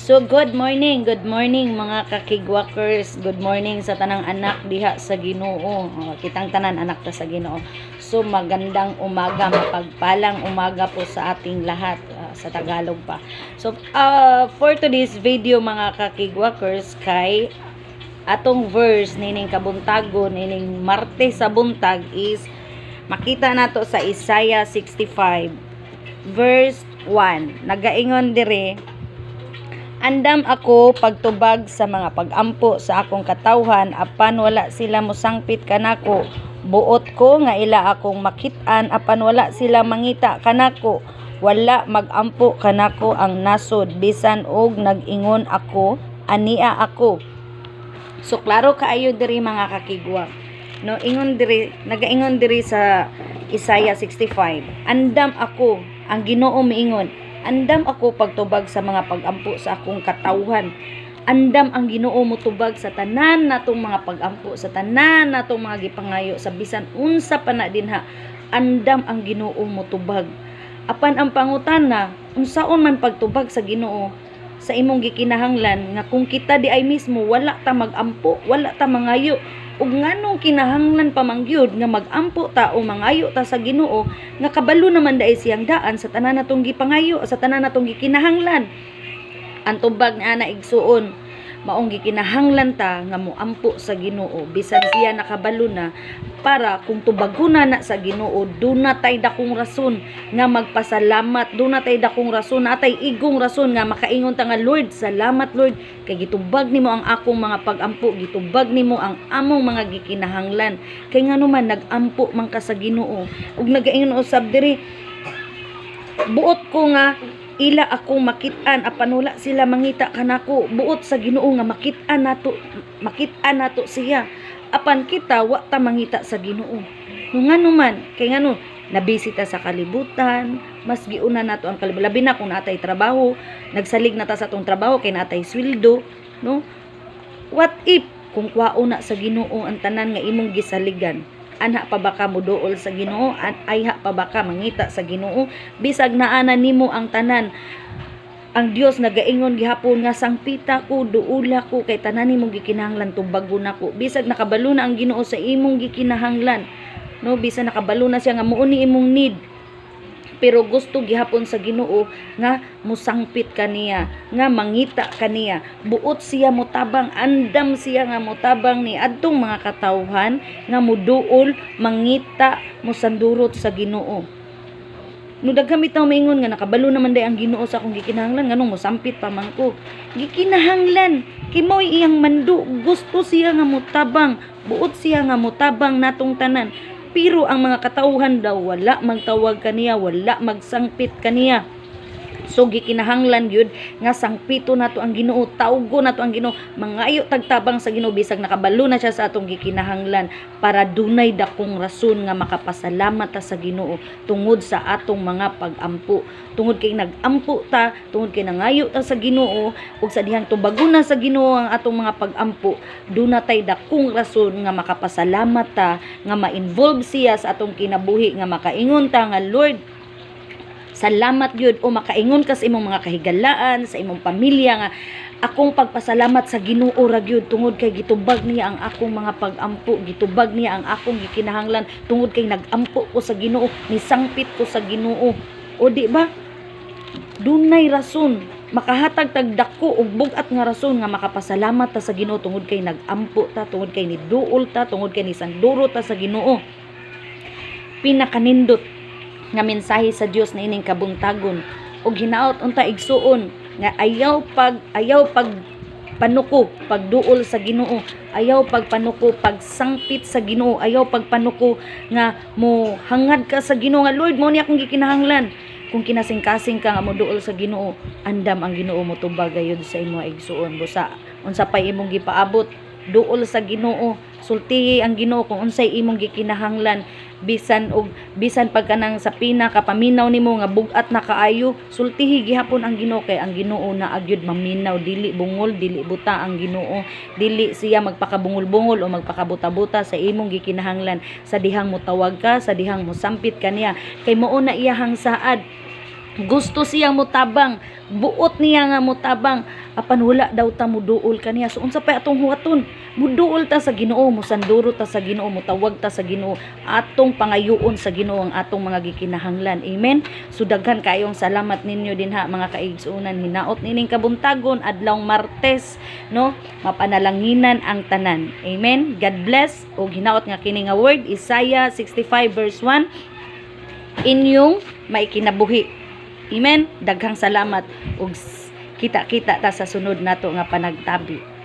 So good morning mga kakigwakers. Good morning sa tanang anak diha sa Ginoo. Oh, kitang tanan anak ta sa Ginoo. So magandang umaga, mapagpalang umaga po sa ating lahat, sa Tagalog pa. So for today's video, mga kakigwakers, kay atong verse nining kabuntagon, nining Martes sa buntag, is makita nato sa Isaiah 65 verse 1. Nagaingon dire, "Andam ako pagtubag sa mga pagampo sa akong katawhan, apan wala sila mosangpit kanako. Buot ko nga ila akong makit-an, apan wala sila mangita kanako. Wala magampo kanako ang nasod bisan og nag-ingon ako, 'Ania ako.'" So klaro kaayo diri, mga kakigwa. No, ingon diri, nagaingon diri sa Isaiah 65. Andam ako, ang Ginoo miingon, andam ako pagtubag sa mga pagampo sa akong katawhan. Andam ang Ginoo motubag sa tanan natong mga pagampo, sa tanan natong mga gipangayo, sa bisan unsa pa na dinha. Andam ang Ginoo motubag. Apan ang pangutana, unsaon man pagtubag sa Ginoo sa imong gikinahanglan nga kung kita di ay mismo wala ta magampo, wala ta mangayo? Ug nganong kinahanglan pa man gyud nga magampo ta o mangayo ta sa Ginoo nga kabalo naman diay siyang daan sa tanan natong gipangayo, sa tanan natong gikinahanglan? Ang tubag nga ana, igsuon, maong gikinahanglan ta nga moampo sa Ginoo bisan siya nakabalo na, para kung tubagon na sa Ginoo, duna tay dakong rason nga magpasalamat, duna tay dakong rason, natay igong rason nga makaingon ta nga, "Lord, salamat Lord, kay gitubag nimo ang akong mga pagampo, gitubag nimo ang among mga gikinahanglan." Kay ngano man, nagampo man ka sa Ginoo. Ug nagaingon usab diri, "Buot ko nga ila akong makit-an apan wala sila mangita kanako." Buot sa Ginoo nga makit-an nato, makit-an nato siya, apan kita wa ta mangita sa Ginoo. No ngano man? Kay ngano, nabisi ta sa kalibutan, mas giuna nato ang kalibutan, labi na kung natay trabaho, nagsalig na ta sa atong trabaho kay natay sweldo, no? What if kung kwaon na sa Ginoo ang tanan nga imong gisaligan? Anha pa ba ka moduol sa Ginoo? Ayha pa ba ka mangita sa Ginoo bisag naa na nimo ang tanan? Ang Dios nagaingon gihapon nga sangpita ko, duula ko, kay tanan nimong gikinahanglan tubagon nako. Bisag nakabalo na ang Ginoo sa imong gikinahanglan, no, bisan nakabalo na siya nga mao ni imong need, pero gusto gihapon sa Ginoo nga musangpit kaniya, nga mangita kaniya. Buot siya motabang, andam siya nga motabang ni adtong mga katawhan nga muduol, mangita, mosandurot sa Ginoo. No, daghan bitaw maingon nga nakabalo naman day ang Ginoo sa akong gikinahanglan, nganong mosampit pa man ko? Gikinahanglan kay mao'y iyang mando. Gusto siya nga motabang, buot siya nga motabang natong tanan, pero ang mga katawhan daw wala magtawag kaniya, wala magsangpit kaniya. So gikinahanglan gyud nga sangpito nato ang Ginoo, tawgo nato ang Ginoo, mangayo tagtabang sa Ginoo bisag nakabalo na siya sa atong gikinahanglan, para dunay dakong rason nga makapasalamat ta sa Ginoo tungod sa atong mga pagampo. Tungod kay nagampo ta, tungod kay nangayo ta sa Ginoo, ug sa dihang tubagon na sa Ginoo ang atong mga pagampo, duna tay dakong rason nga makapasalamat ta, nga ma-involve siya sa atong kinabuhi, nga makaingon ta nga, "Lord, salamat gyud," o makaingon ka sa imong mga kahigalaan, sa imong pamilya nga akong pagpasalamat sa Ginoo ra gyud tungod kay gitubag niya ang akong mga pagampo, gitubag niya ang akong gikinahanglan tungod kay nagampo ko sa Ginoo, nisangpit ko sa Ginoo. O di ba? Dunay rason, makahatag tag dako og bug-at nga rason nga makapasalamat ta sa Ginoo tungod kay nagampo ta, tungod kay niduol ta, tungod kay nisanduro ta sa Ginoo. Pinakanindot nga mensahe sa Dios na ining kabuntagon. Ug hinaot unta, igsuon, nga ayaw pag panuko pagduol sa Ginoo, ayaw pagpanuko pagsangpit sa Ginoo, ayaw pagpanuko nga mo hangad ka sa Ginoo nga, "Lord, mao ni akong gikinahanglan." Kung kinasingkasing ka nga moduol sa Ginoo, andam ang Ginoo motubag gayud sa imo, igsuon. Busa unsa pay imong gipaabot, duol sa Ginoo, sultihi ang Ginoo kung unsay imong gikinahanglan, bisan og bisan pag kanang sa pinakapaminaw nimo nga bug-at na kaayo, sultihi gihapon ang Ginoo, kay ang Ginoo na agyud maminaw. Dili bungol, dili buta ang Ginoo. Dili siya magpakabungol-bungol o magpakabuta-buta sa imong gikinahanglan sa dihang motawag ka, sa dihang mosampit kaniya, kay mao na iyahang saad. Gusto siyang mutabang, buot niya nga mutabang, apan wala daw ta muduol kaniya. So unsa pa atong huwaton? Muduol ta sa Ginoo, musanduro ta sa Ginoo, mutawag ta sa Ginoo, atong pangayoon sa Ginoo ang atong mga gikinahanglan. Amen. So daghan kayong salamat ninyo dinha, mga kaigsuonan. Hinaot nining kabuntagon, adlawng Martes, no, mapanalanginan ang tanan. Amen. God bless ug hinaot nga kini nga word, Isaiah 65 verse 1, inyong maikinabuhi. Amen. Daghang salamat ug kita-kita ta sa sunod nato nga panagtabi.